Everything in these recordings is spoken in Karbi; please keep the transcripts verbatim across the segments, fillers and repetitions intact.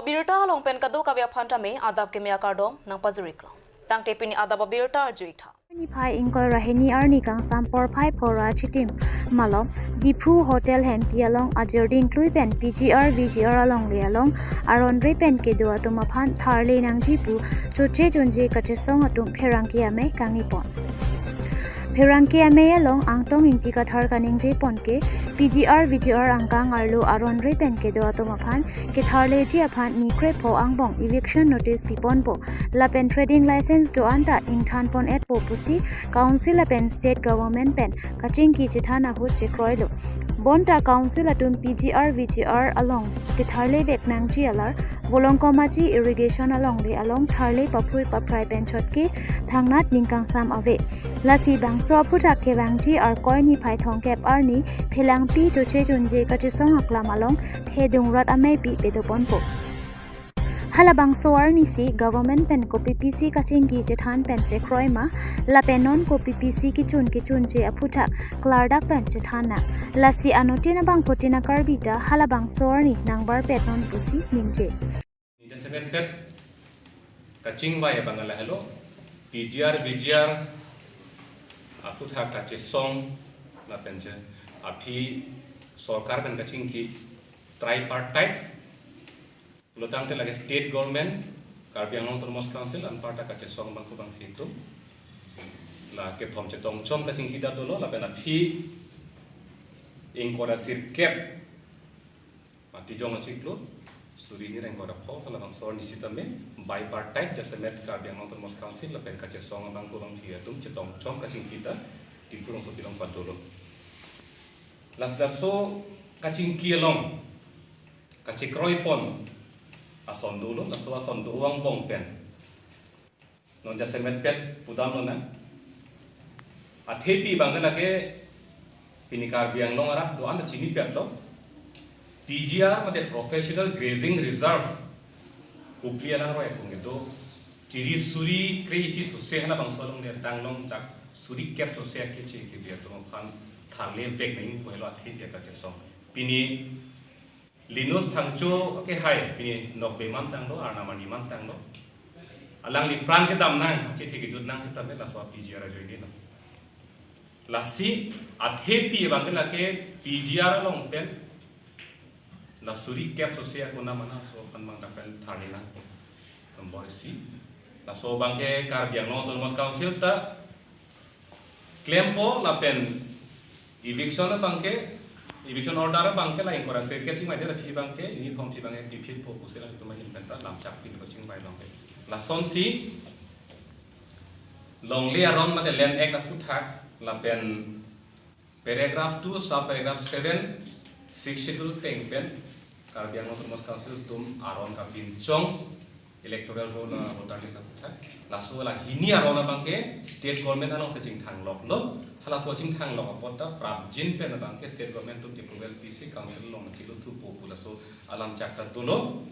Birta along pen kadokave aphan tame adap keme akardom nangpajiriklo. Tangte pini adap abirta arjuitha. Niphai ingkoi ra hini arni kangsam porphai phora chitim malom Diphu Hotel Hempi along ajirding klui pen P G R V G R alongle along aron re pen kedo atum aphan tharle nangji pu choche chonje kachesong atum pherangke amei kangni pon. Pherangke amei along Angtong Ingti Kathar kaningje pon ke P G R V G R angkang arlo aron re pen kedo atum aphan ketharleji aphan ni krepho angbong eviction notice piponpo lapen trading license do-an ta ingthan pon-etpo pusi council lapen state government pen kachingki chethan ahut chekroilo. Bonta council atum P G R V G R along ketharle vek nangji alar Volongkom Aji irrigation alongle along tharle paphrui paprai pen chotke thangnat ning kangsam ave. Lasi bangso aphuthak kevangji Arkoi niphai thomkep arni Phelangpi choche chonje kachesong aklam along thedung rat ameipi pedoponpo. Halabangso arnisi government pen kopi pisi kachingki chethan pen chekroi ma, lapen non kopi pisi kichun kichunche aphuthak klardak pen chethan nang. Lasi anuttin abangphutin a-Karbi ta halabangso arni nangbarpet non pusi ningje. Ni jasemet pet kachingvai abang lahelo, P G R V G R aphuthak kachesong lapen che aphi sorkar pen kachingki tripartite pulo tangte lake state government, Karbi Anglong Autonomous Council, anparta kachesong abangphu abangphi atum, la kethom chetongchom kachingki ta dolo, lapen aphi ingkoi ra sirkep Matijong achiklo, suri ni rengkora pho, halabangso arnisi tame bipartite jasemet Karbi Anglong Autonomous Council lapen kachesong abangphu abangphi atum chetongchom kachingki ta Diphu rongsopi along padolo. Lasi laso kachingki along kachekroi pon ason dolo, laso ason do-o angbong pen non jasemet pet pudamlonang. Athepi abang lake pini Karbi Anglong arat do-an ta chinipetlo. P G R mate Professional Grazing Reserve Kopili alangroi akung kedo. Chiri suri kre-isi sose halabangso alongle tanglong dak suri kep sose akeche kebi atum aphan tharle vek nangji pu helo athepi akachesong. Pini Linus Phangcho kehai pini nokbe mantanglo, arnam arni mantanglo. Alangli pran kedam nang, achethe kejut nang sitame laso P G R ajoinelo. Lasi athepi abang lake P G R along pen la suri kep sose akuna mana so aphan abang dak pen tharle nangpo. Nombor isi. Laso abang ke Karbi Anglong Autonomous Council ta klempo lapen eviction abang ke, eviction order abang ke la ingkoi ra sirkep chingvai det aphi abang ke nithom aphi abang ke piphitpo pusi la itum ahin pen ta lamchak pin ko chingvai long ke. Lasonsi longle aron mate Land Act aphuthak lapen paragraph two sub paragraph seven Sixth Schedule ateng pen Karbi Anglong Autonomous Council atum aron kapinchong electoral roll, uh, voter list aphuthak. Laso la hini aron abang ke state government alongsi chingthangloklo. Halaso chingthanglok apot ta prapjin pen abang ke state government atum approval pisi council along chiluthupo pu laso alamchak ta dolo.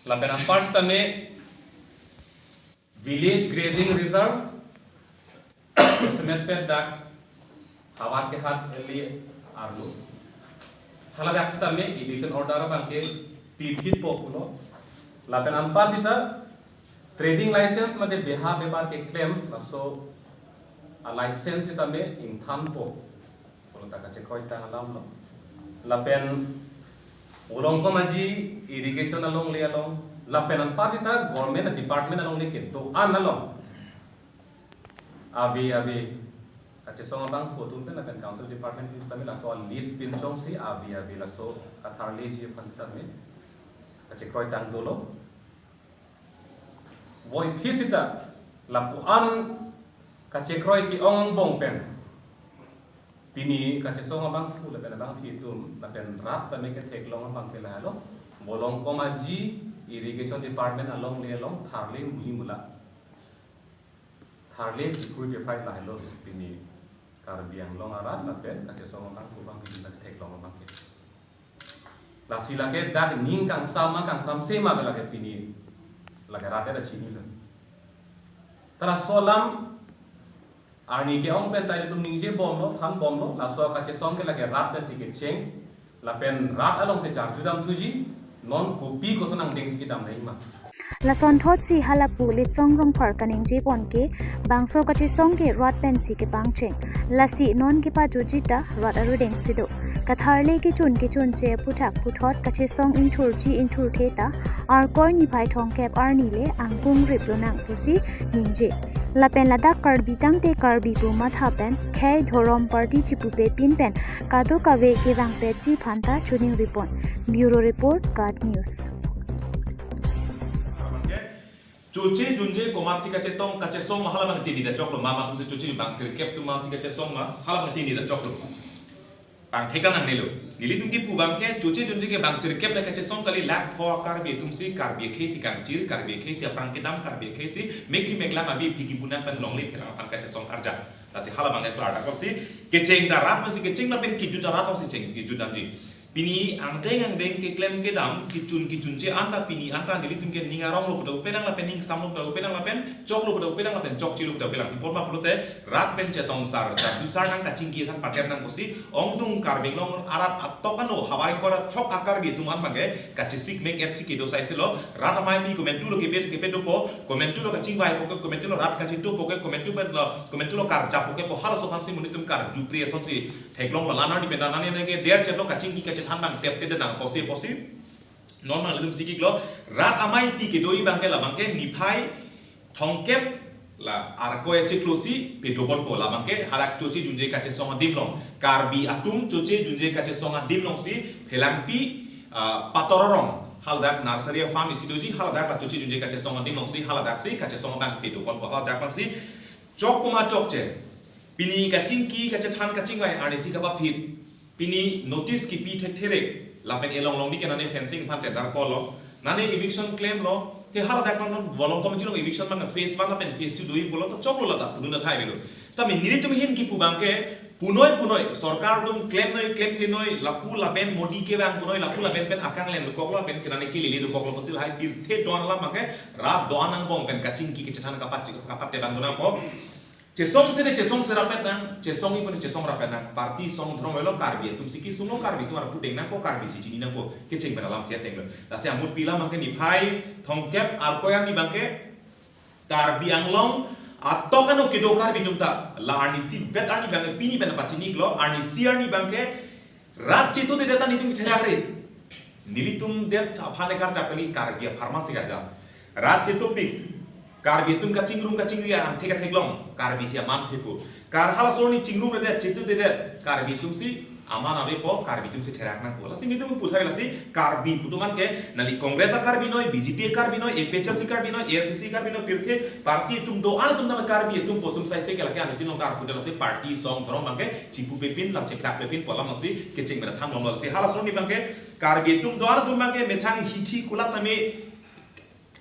Lapen anpar sitame Village Grazing Reserve, semet pet dak Havar Kehat eli arlo. Haladak sitame eviction order abang ke piphitpo pulo. Lapen anpar sita trading license mate beha bepar keklem laso a-license sitame ingthanpo pulo ta kachekroi tang alamlo. Lapen Volongkom Aji irrigation alongle along, lapen anpar sita government department alongle kedo-an along ave ave kachesong abangphu atum pen lapen council department pen sitame laso list pinchongsi ave ave laso katharleji aphan sitame kachekroi tang dolo. Voiphit sita lapu-an kachekroi ke-ong angbong pen pini kachesong abangphu lapen abangphi atum lapen rat sitame ketheklong abang ke lahelo, Volongkom Aji irrigation department alongle along tharle muli mula, tharle piphoi piphai lahelo pini Karbi Anglong arat lapen kachesong abangphu abangphi atum ketheklong abang ke. Lasi lake dak ning kangsam ma kangsam se ma lake pini lake rat ta chinilo. Ta laso alam arni ke-ong pen ta ilitum ningje bomlo, than bomlo, laso kachesong ke lake rat pensi kecheng, lapen rat alongsi charju damthuji, Non kopi koson angdeng si kedam nangji ma? Lasonthotsi halapu Litsong Rongphar kaningje pon ke, bangso kachesong ke rat pensi kepangcheng. Lasi non kepajuji ta rat arudeng si do. Katharle kechun kechunche aphuthak puthot kachesong ingthurji ingthurthe ta Arkoi niphai thomkep arni le angkung rip lonang pusi ningje. Lapen ladak Karbi tangte Karbi pu matha pen khei dhorom party chipupepin pen kadokave kevangpetji aphan ta choningri pon. Bureau Report, KAT News. Choche junje komatsi kachetong kachesong ma, hala abang tini ta choklo ma, ma atumsi choche bang sirkep atum si kachesong ma, hala abang tini ta choklo. Pangthek ta nangnelo. Nelitum kipu abang ke choche junje ke bang sirkep le kachesong kali, lak pho Karbi atumsi, Karbi akhei si kangchir, Karbi akhei si aphrang kedam, Karbi akhei si mekri meklang abi phiki bunan pen longle pherang aphan kachesong arja. Lasi hala abang ke klar ta kosi kecheng ta rat pensi kecheng lapen kejut ta rat si cheng kejut damji. Pini angdeng angdeng keklem kedam, kechun kechunche anta pini anta nelitum ke ning aronglo pu ta upelang lapen ning samlo pu ta upelang lapen choklo pu ta upelang lapen chokchelo pu ta upelang. Pi apot ma pulote rat pen chetongsar, jat jusar nang kachingki than patem nang pusi ongdung Karbi Anglong arat atok ano havar ingkoi ra thok a-Karbi atum an abang ke kachesik mek et si kedo sai selo. Rat amei pi komantu lo kepet kepet dopo, komantu lo kachingvai po ke, komantu lo rat kachingtu po ke, komantu pen lo komantu lo karjap po ke, po halaso aphansi monit atum karjupri asonsi theklonglo. La arni pen ta nane neke der chetlo kachingki kachethan abang tep tep nang posi posi. Non nangtum sikiklo, rat amei pi kedo abang ke labang ke niphai thomkep la Arkoi achiklo si pedo ponpo, labang ke hadak choche junje kachesong adim along. Karbi atum choche junje kachesong adim alongsi Phelangpi, ah, Pator arong, haladak nursery farm isi doji, haladak la choche junje kachesong adim alongsi haladak si kachesong abang pedo ponpo, haladak abangsi chokpo ma chokche. Pini kachingki kachethan kachingvai arnisi kapaphit. Pini notice kipi thekthe re. Lapen elong along ni ke nane fencing aphan tender call lo. Nane eviction claim lo. Te haladak non bolong tom jilong eviction abang phase one lapen phase two doji pulo to choklo lata pudun athai belo. Sami nelitum ahin kipu abang ke punoi punoi sorkar atum claim noi claim the noi lapu lapen Modi kevang punoi lapu lapen pen akanglen dokoklo lapen ke nane kelele dokoklo pusi lahai pirthe do-an alam abang ke rat do-an angbong pen kachingki kachethan kapat kapat te abang do nangpo. Chesong sere chesong sera pet nang, chesong ipo ne chesong ra pet nang, party song dhorom lo Karbi atumsi kesung lo, Karbi atum arpu deng nangpo, Karbi chini nangpo, kecheng pen alam ke ateng lo. Lasi amut pi alam abang ke niphai thomkep Arkoi arni abang ke Karbi Anglong atok ano kedo Karbi atum ta, la arnisi vet arni abang ke pini pen pachini klo, arnisi arni abang ke rat chetongdedet ta nelitum therak re. Nelitum det aphan le karjap kali, Karbi apharman si karjap. Rat chetongpik. Karbi atum kachingrum kachingri an thek theklong. Karbi si aman thepo. Kar halaso arni chingrumredet chetongdedet Karbi atumsi aman avepo, Karbi atumsi therak nangpo. Lasi nelitum puthai lasi Karbi pu atum an ke nali Congress a-Karbi noi, B J P a-Karbi noi, A P H L C Karbi noi, A I C C Karbi noi, pirthe party atum do-an atum name Karbi atum po atum sai se ke lake anu tin long kar pude lasi party song dhorom abang ke chipupepin lam chephlakpepin pu alam si kecheng mera than lom lasi halaso arni abang ke Karbi atum do-an atum abang ke methang hithi kulat name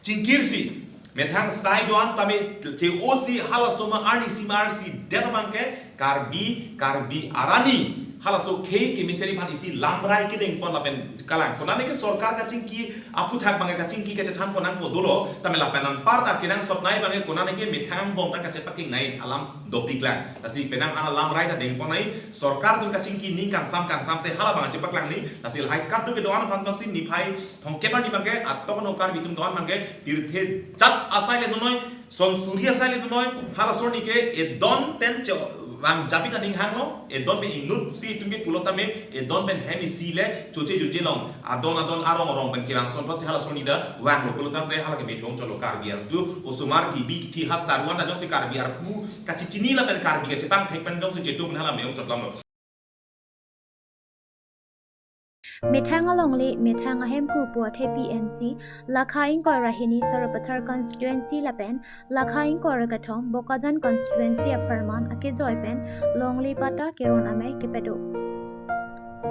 chingkirsi methang sai do-an tame che-osi halaso ma arnisi ma arnisi det abang ke Karbi Karbi arani halaso khei kemesen aphan isi lamrai kedeng pon lapen kalang. Konane ke sorkar kachingki aphuthak abang ke kachingki kachethan pon nangpo dolo, tame lapen anparta kenangsot nei abang ke konane ke methang angbong ta kachepaking nei alam dopiklang. Lasi penang an alamrai ta deng pon nei, sorkar atum kachingki ning kangsam kangsam se hala abang chepaklang ni. Lasi lahai kadokave do-an aphan abangsi niphai thomkep arni abang ke atok ano Karbi atum do-an abang ke pirthe jat asai le do noi, son suri asai le do noi, halaso arni ke edon pen che vang japi ta ning hanglo, edon pen inut si itum ke pulo tame, edon pen hem isi le choche junje along, adon adon arong arong pen kevang sonthotsi halaso arni ta vanglo pulo tangte hala ke methong cholo Karbi arpu, osomar kibi kithi ha saruan ta jongsi Karbi arpu kachechini lapen Karbi kachepangthek pen jongsi chetu pen hala meyong chotlam lo. Methang alongle, methang ahemphu pu athepi ensi, lakha ingkoi ra hini Sarupathar constituency lapen lakha ingkoi ra kethom Bokajan constituency apharman akejoi pen longle patta keron amei kepedo.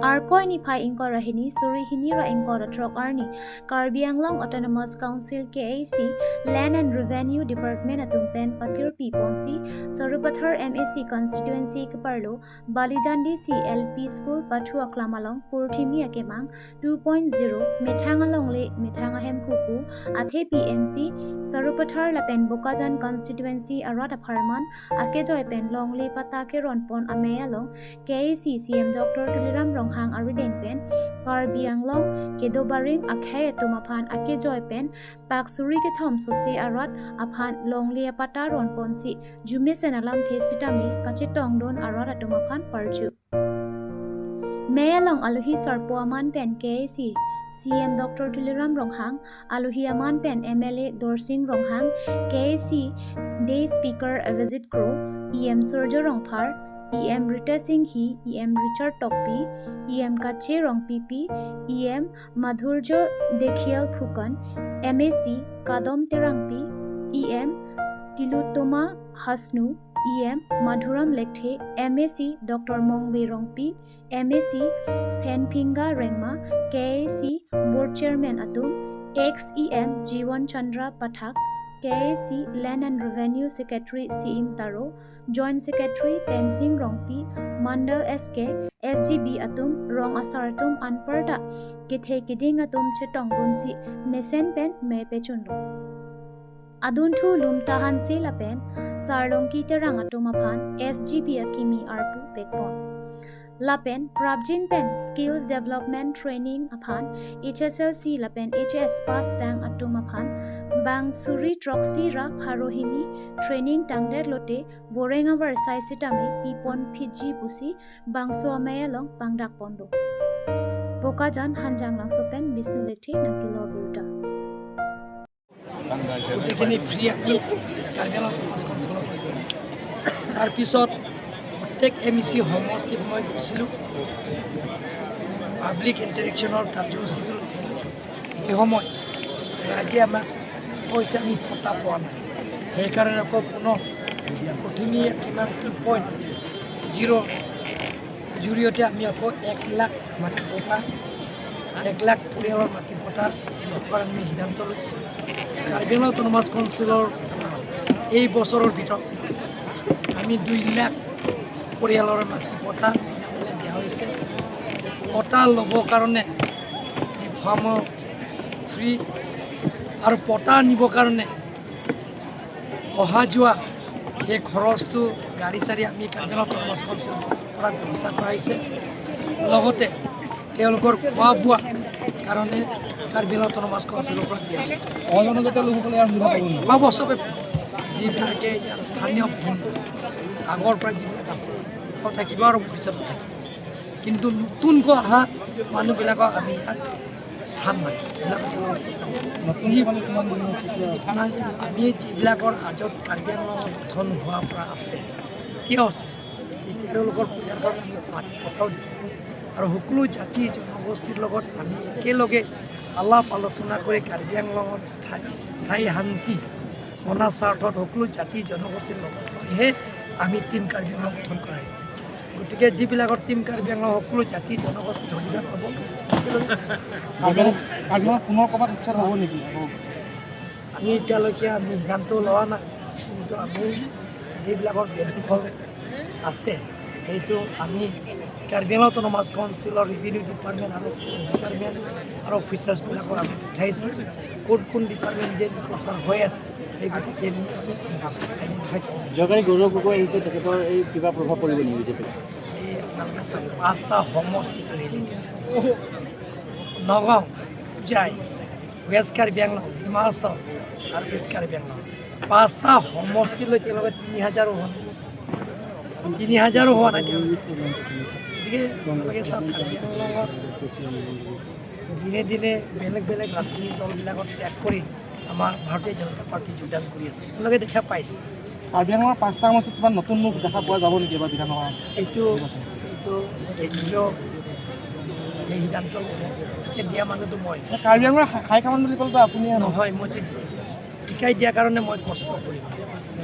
Arkoi niphai ingkoi ra hini suri hini ra ingkoi ra throk arni Karbi Anglong Autonomous Council K A A C Land and Revenue Department atum pen patirpi ponsi Sarupathar M A C constituency keparlo Balijandi C L P School pathu aklam along purthimi akemang two point zero methang alongle methang ahemphu pu athepi ensi Sarupathar lapen Bokajan constituency arat apharman akejoi pen longle patta keron pon amei along K A A C C M Doctor Tuliram Ronghang arideng pen Karbi Anglong kedo barim akhei atum aphan akejoi pen pak suri kethom sose arat aphan longle apatta ronponsi jumesen alamthe sitame kachetongdun arat atum aphan parju. Mei along alohi sarpo aman pen K A A C C E M Doctor Tuliram Ronghang, alohi aman pen M L A Dorsing Ronghang, K A A C Day Speaker Avijit Kro, E M Surjya Rongphar, E M Ritesh Enghi, E M Richard Tokbi, E M Kache Rongpipi, E M Madhurjya Dekhial Phukan, M A C Kadom Terangpi, E M Tilottama Hasnu, E M Madhuram Lekthe, M A C Doctor Mongve Rongpi, M A C Phenphinga Rengma, K A A C Board Chairman atum, ex E M Jiwan Chandra Pathak, K A A C Land and Revenue Secretary Siim Taro, Joint Secretary Tensing Rongpi, Mandal S K, S G B atum, rong asar atum anparta kethe keding atum chetongdunsi mesen pen mei pechundun. Adunthu Lumta Hanse lapen Sarlongki Terang atum aphan S G B akimi arpu pekpon. Lapen prapjin pen Skills Development Training aphan H S L C lapen H S pass tang atum aphan bang suri throksi ra pharo hini training tangdet lote voreng avarsai sitame pipon phitji pusi bangso amei along pangdak pondo. Bokajan Hanjanglangso pen Bishnu Lekthe nangkelo abirta. গোটেইখিনি ফ্ৰী আমি কাৰ্বি আংলং অট'নমাছ কাউন্সিলৰ পৰা কৰি আছোঁ। তাৰপিছত প্ৰত্যেক M E চি সমষ্টিত মই গৈছিলোঁ, পাব্লিক ইণ্টাৰেকশ্যনৰ কাৰ্যসূচীটো লৈছিলোঁ। সেই সময় ৰাইজে আমাক কৈছে আমি পট্টা পোৱা নাই, সেইকাৰণে আকৌ পুনৰ প্ৰথমে কিমান টু পইণ্ট জিৰ' জৰিয়তে আমি আকৌ এক লাখ মাটি পট্টা, এক লাখ পৰিয়ালৰ মাটি পট্টা দিব কাৰণে আমি সিদ্ধান্ত লৈছোঁ। কাৰ্বি আংলং অট'নমাছ কাউন্সিলৰ এই বছৰৰ ভিতৰত আমি দুই লাখ পৰিয়ালৰ মাটি পট্টা বিনামূলীয়া দিয়া হৈছে। পট্টা ল'বৰ কাৰণে ফাৰ্মৰ ফ্ৰী আৰু পট্টা নিবৰ কাৰণে অহা যোৱা সেই খৰচটো গাড়ী চাড়ী আমি কাৰ্বি আংলং অট'নমাছ কাউন্সিলৰ পৰা ব্যৱস্থা কৰা হৈছে। লগতে তেওঁলোকৰ খোৱা বোৱা কাৰণে কাৰ্বি আংলং অট'নমাছ কাউন্সিলৰ পৰা দিয়া হৈছে। অজনজাতীয় লোকসকলে ইয়াৰ সুবিধা পাব নেকি? পাব, চবে যিবিলাকে ইয়াৰ স্থানীয় বাসিন্দা, আগৰ পৰা যিবিলাক আছে, এতিয়াও থাকিব আৰু ভৱিষ্যতে থাকিব। কিন্তু নতুনকৈ অহা মানুহবিলাকক আমি ইয়াত স্থান নাই। এইবিলাক তেওঁলোকক নতুন যি মানে কিমান দিনৰ কেতিয়া? নাই, আমি যিবিলাকৰ আজত কাৰ্বি আংলং গঠন হোৱাৰ পৰা আছে, এতিয়াও আছে, এতিয়া তেওঁলোকৰ পূজাৰ কাৰণে আমি মাটি পট্টাও দিছে। আৰু সকলো জাতি জনগোষ্ঠীৰ লগত আমি একেলগে আলাপ আলোচনা কৰি কাৰ্বি আংলঙৰ স্থায়ী, স্থায়ী শান্তি অনাৰ স্বাৰ্থত সকলো জাতি জনগোষ্ঠীৰ লগত লৈহে আমি টিম কাৰ্বি আংলং গঠন কৰা হৈছে। গতিকে যিবিলাকৰ টিম কাৰ্বি আংলং সকলো জাতি জনগোষ্ঠী ধন্যবাদ পাব। কাৰ্বি আংলং, কাৰ্বি আংলং পুনৰ ক'ৰবাত উচ্ছেদ হ'ব নেকি? আমি এতিয়ালৈকে আমি সিদ্ধান্ত লোৱা নাই, কিন্তু আমি যিবিলাকৰ বেদখল আছে, সেইটো আমি কাৰ্বি আংলং অট'নমাছ কাউন্সিলৰ ৰেভিনিউ ডিপাৰ্টমেণ্ট আৰু ফৰেষ্ট ডিপাৰ্টমেণ্ট আৰু অফিচাৰ্ছবিলাকক আমি পঠাইছোঁ। কোন কোন ডিপাৰ্টমেণ্ট যে অগ্ৰসৰ হৈ আছে, সেই গোটেইখিনি আমি আইডেণ্টিফাই কৰিছোঁ। যোৱাকালি গৌৰৱ গগৈ আহিছে, তেখেতৰ এই কিবা প্ৰভাৱ পৰিব নেকি বিজেপিত? এই আপোনালোকে চাওক, পাঁচটা সমষ্টিত ৰেলী দিয়া। নগাঁও, হোজাই, ৱেষ্ট কাৰ্বি আংলং, ডিমা হাছাও আৰু ইষ্ট কাৰ্বি আংলং, পাঁচটা সমষ্টিলৈ তেওঁলোকে তিনি হাজাৰো হোৱা নাই, তিনি হাজাৰো হোৱা নাই তেওঁলোকে। গতিকে আপোনালোকে চাওক, কাৰ্বি আংলঙত দিনে দিনে বেলেগ বেলেগ ৰাজনৈতিক দলবিলাকত ত্যাগ কৰি আমাৰ ভাৰতীয় জনতা পাৰ্টি যোগদান কৰি আছে, আপোনালোকে দেখা পাইছে। কাৰ্বি আংলঙৰ পাঁচটা সমষ্টিত কিবা নতুন মুখ দেখা পোৱা যাব নেকি এইবাৰ বিধানসভা? এইটো, এইটো কেন্দ্ৰীয় এই সিদ্ধান্ত ল'ব। এতিয়া দিয়া মানুহটো মই। কাৰ্বি আংলঙৰ হাই-, হাইকমাণ্ড বুলি ক'লেতো আপুনিয়ে ন? নহয়, মই এতিয়া টিকেট দিয়া কাৰণে মই কষ্ট কৰিম,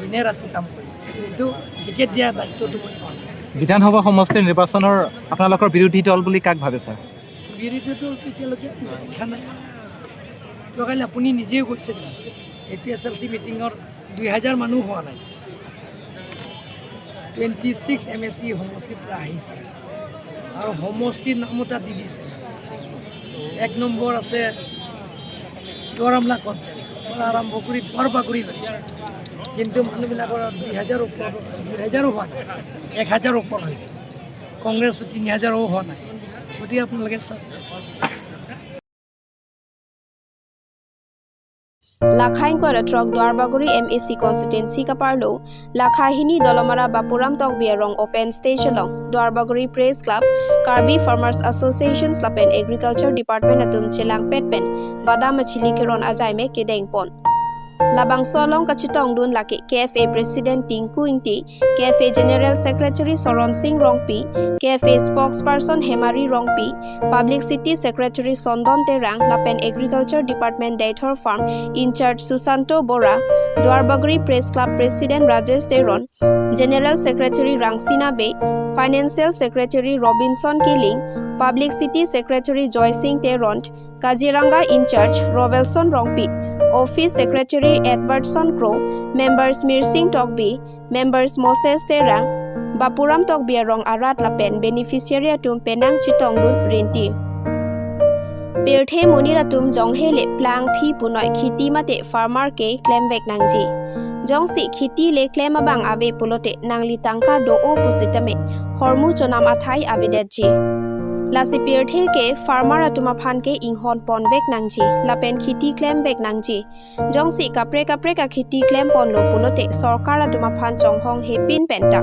দিনে ৰাতি কাম কৰিম, কিন্তু টিকেট দিয়া দায়িত্বটো মই পোৱা নাই। বিধানসভা সমষ্টিৰ নিৰ্বাচনৰ আপোনালোকৰ বিৰোধী দল বুলি কাক ভাবে, ছাৰ? বিৰোধী দলটো এতিয়ালৈকে আমি দেখা নাই। যোৱাকালি আপুনি নিজেও কৈছে, এ পি এছ এল চি মিটিঙৰ দুই হাজাৰ মানুহ হোৱা নাই। টুৱেণ্টি ছিক্স এম এ চি সমষ্টিৰ পৰা আহিছে আৰু সমষ্টিৰ নাম এটা দি দিছে। এক নম্বৰ আছে দুৱাৰআমলা কনষ্টিটুৱেঞ্চি, পৰা আৰম্ভ কৰি দুৱাৰবাগুৰি লৈ, কিন্তু মানুহবিলাকৰ দুই হাজাৰ ওপৰত, দুই হাজাৰো হোৱা নাই, এক হাজাৰ ওপৰত হৈছে। কংগ্ৰেছ তিনি হাজাৰো হোৱা নাই। গতিকে আপোনালোকে চাওক। Lakha ingkoi ra throk Duarbagori M A C constituency kaparlo Lakha hini Dolamara Bapuram Tokbi arong open stage along Duarbagori Press Club, Karbi Farmers Associations lapen Agriculture Department atum chelangpet pen badam achili keron ajai me kedeng pon. Labangso along kachetongdun lake K F A President Tinku Ingti, K F A General Secretary Soron Singh Rongpi, K F A Spokesperson Hemari Rongpi, Publicity Secretary Sondon Terang lapen Agriculture Department Deithor Farm in-charge Susanto Bora, Duarbagori Press Club President Rajesh Teron, General Secretary Rangsina Bey, Financial Secretary Robinson Kiling, Publicity Secretary Joy Singh Teron, Kaziranga in-charge Rovelson Rongpi, Office Secretary Edwardson Kro, members Mirsing Tokbi, members Moses Terang, Bapuram Tokbi arong arat lapen beneficiary atum penang chetongdun rinti. Pirthe monit atum jonghe le plang phi punoi kheti mate farmer ke klemvek nangji. Jongsi kheti le klem abang ave pulote nangli tangka do-o pusitame hormu chonam athai avedetji. Lasi pirthe ke farmer atum aphan ke inghon ponvek nangji, lapen kheti klemvek nangji. Jongsi kaprek kaprek akheti klem ponlo pulote sorkar atum aphan chonghong hepin penta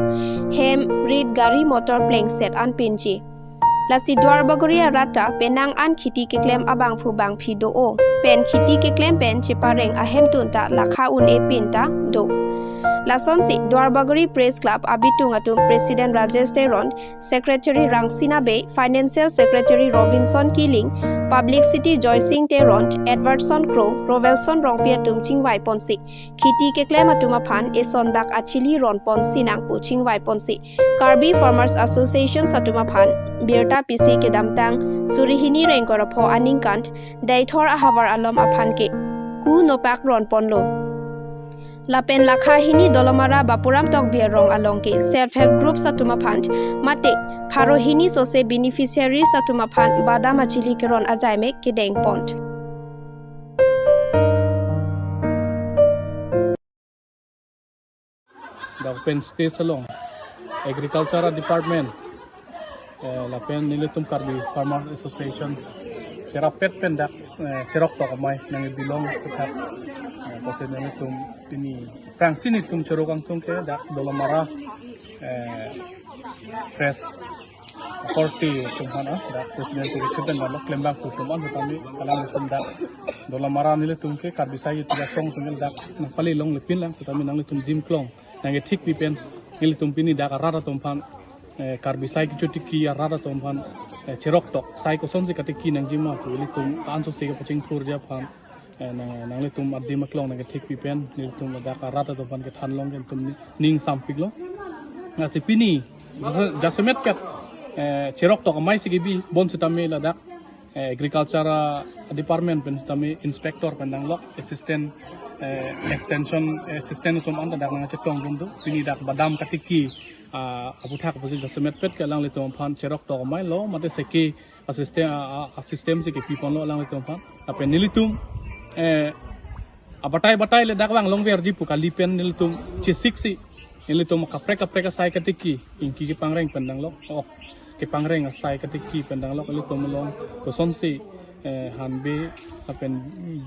hem, rit, gari motor plengset an pinji. Lasi Duarbagori arat ta penang an kheti keklem abangphu bangphi do-o, pen kheti keklem pen chepareng ahemtun ta lakha un-e pinta do. Lasonsi Duarbagori Press Club abitung atum President Rajesh Teron, Secretary Rangsina Bey, Financial Secretary Robinson Kiling, Publicity Joy Singh Teron, Edwardson Kro, Rovelson Rongpi atum chingvai ponsi kheti keklem atum aphan eson dak achili ron ponsi nangpu chingvai ponsi Karbi Farmers Association atum aphan birta pisi kedamtang suri hini ra ingkoi ra pho aningkan Deithor ahavar alom aphan ke ku nopak ron ponlo. Lapen Lakha hini Dolamara Bapuram Tokbi arong along ke self help groups atum aphan mate pharo hini sose beneficiaries atum aphan badam achili keron ajai me kedeng pon. Dak open stage along Agriculture Department, eh, lapen nelitum Karbi Farmers Association cherapet pen dak, eh, cherok tok amei nangbilong puthak, eh, pusi nelitum pini prangsi nelitum cherok angtung ke dak Dolamara, eh, Press Authority atum aphan, ah, dak President Secretary pen dak klembang atum an setame alanglitum dak Dolamara nelitum ke Karbi Sai Youth Asong atum ke dak nangpali longle pinlang setame nanglitum dim klong nangkethik pi pen nelitum pini dak arat atum aphan, eh, Karbi Sai kechotiki arat atum aphan, eh, cherok tok sai kosonsi katiki nangji ma pu ilitum ansose kapachingthurji aphan, eh, nang, nanglitum adim aklong nangkethik pi pen nelitum dak arat atum aphan kethan long ke nelitum ni, ning sampik lo. Lasi pini jase-, jasemet kat, eh, cherok tok amei si kebi bonsitame ladak, eh, Agriculture, ah, Department pen sitame inspector pen danglok, assistant, eh, extension assistant atum an ta dak nangchetongdun do. Pini dak badam katiki, ah, aputhak pusi jasemet pet ke alanglitum aphan cherok tok amei lo mate seke assistant, ah, ah, assistant si kepi ponlo alanglitum aphan. Lapen nelitum, eh, abatai batai le dak vang longverji pu kali pen nelitum chesiksi nelitum kaprek kaprek asai katiki ingki kepangreng pen danglok, ok, kepangreng asai katiki pen danglok nelitum along kosonsi, eh, hanbe lapen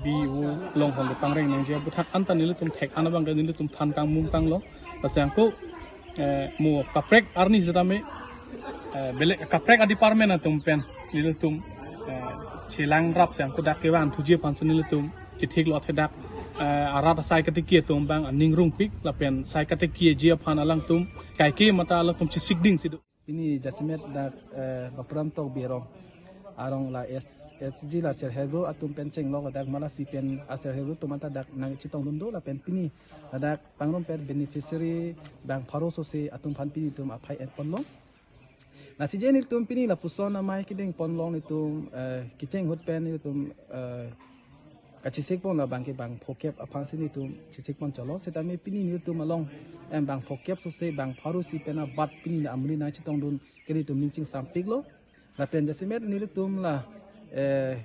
bi u long hong kepangreng nangji aputhak an ta nelitum thek an abang ke nelitum than kangmung tanglo. Lasi angko, eh, mo kaprek arni setame, eh, belek kaprek a department atum pen nelitum, eh, chelang rap si angko dak kevang thuji aphan si nelitum chethik lo athe dak, eh, arat asai katiki atum abang aning rungpik lapen sai katiki ji aphan alangtum kaike mata alangtum chesik ding si do. Pini jasemet dak, eh, Bapuram Tokbi arong, arong la S, S G la self help group atum pen chenglok dak malasi pen a self help group atum an ta dak nangchetongdun do lapen pini ladak pangrum pen beneficiary bang pharo sose atum aphan pini tum aphai en ponlo. Lasi je nelitum pini lapuson amei kedeng ponlong nelitum, eh, kecheng ahut pen nelitum, eh, kachesik pon labang ke bang phokep aphan si nelitum chesik pon cholo setame pini nelitum along, em, bang phokep sose bang pharo si pen abat pini la amonit nangchetongdun ke nelitum ning chingsampik lo. Lapen jasemet nelitum la, eh,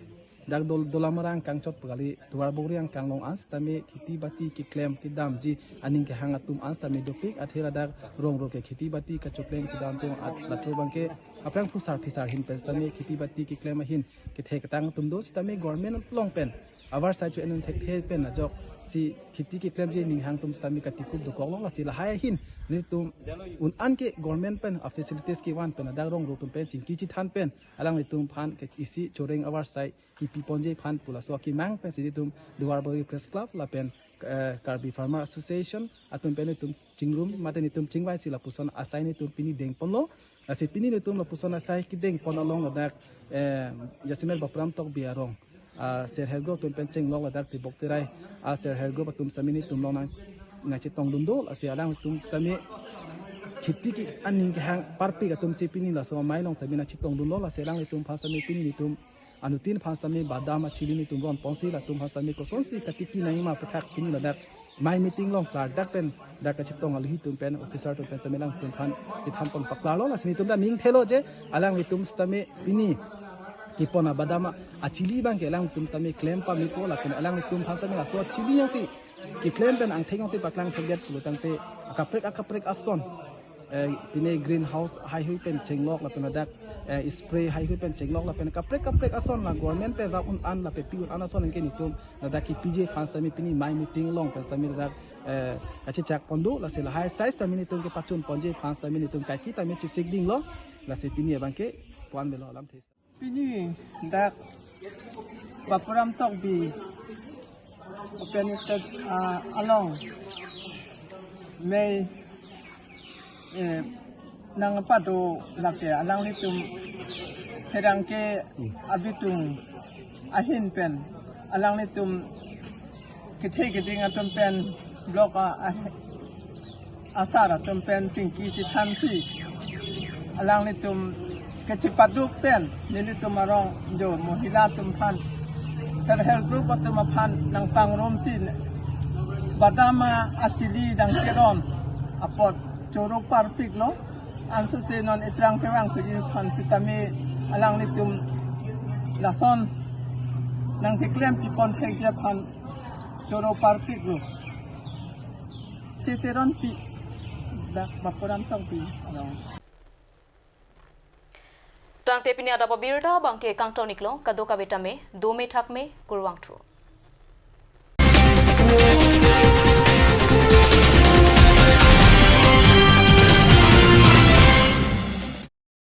Dak Dol-, Dolamara angkang chot pakali Duarbagori angkang along an sitame kheti bati keklem kedamji aning kehang atum an sitame dopik, athe ladak rong rong ke kheti bati kachoklem chedam atum at latum abangke aphrang phusar phisar ahin pen sitame kheti bati keklem ahin kethek ketang atum do, sitame government along pen avarsai cho-en un thekthe pen ajoksi kheti keklemji aning hang atum sitame katikup dokoklo. Lasi lahai ahin nelitum un-an ke government pen a-facilities kevan pen ladak rong rong atum pen chingki chethan pen alanglitum aphan ke isi choreng avarsai kipi ponji aphan pu laso akemang pensi nelitum Duarbagori Press Club lapen, eh, Karbi Farmer Association atum pen nelitum chingrum mate nelitum chingvaisi lapuson asai nelitum pini dengponlo. Lasi pini nelitum lapuson asai kedengpon along ladak, eh, jasemet Bapuram Tokbi arong, ah, self help group atum pen chenglok ladak Tibok Terai, ah, self help group atum sitame nelitum along nang, nangchetongdun do. Lasi alanglitum sitame kheti ke aning kehang parpik atum si pini laso amei along sitame nangchetongdunlo. Lasi alanglitum aphan sitame pini nelitum anuttin aphan sitame badam achili nelitum ron ponsi latum aphan sitame kosonsi katiki nangjima aputhak pini ladak mei meeting along klardak pen dak kachetong aluhi atum pen officer atum pen sitame alangtum aphan kethan pon paklarlo. Lasi nelitum ta ning thelo je alanglitum sitame pini kepon abadam achili abangke alanglitum sitame klem pame po, lapen alanglitum aphan sitame laso achili jongsi keklem pen angthek jongsi paklang thekdet pulo tangte akaprek akaprek ason, eh, pine greenhouse haihui pen chenglok lapen ladak, eh, spray haihui pen chenglok lapen kaprek kaprek ason la government pen rap un-an lapen pi un-an ason anke nelitum ladak kepiji aphan sitame pini mei meeting along pen sitame ladak, eh, kachechak pon do. Lasi lahai asai sitame nelitum kepachun ponji aphan sitame nelitum kaike tame chesik dinglo. Lasi pini abangke puan melo alamthe. Pini dak Bapuram Tokbi open stage, ah, along mei, eh, nangpado lake alanglitum pherangke abitung ahin pen alanglitum kethe keding atum pen block a, a, asar atum pen chingki chethansi alanglitum kachepaduk pen nelitum arong jo mohila atum aphan self help group atum aphan nangpangrumsi badam achili dang keron apot choro parpiklo. Ansose non eprang kevang piji aphan sitame alanglitum lason nangkeklem pipon thekji aphan choro parpiklo. Cheteron pi dak Bapuram Tokbi along. Tangte pini adap abirta abangke kangton-iklo, kadokave tame dome thakme, kurvangthu.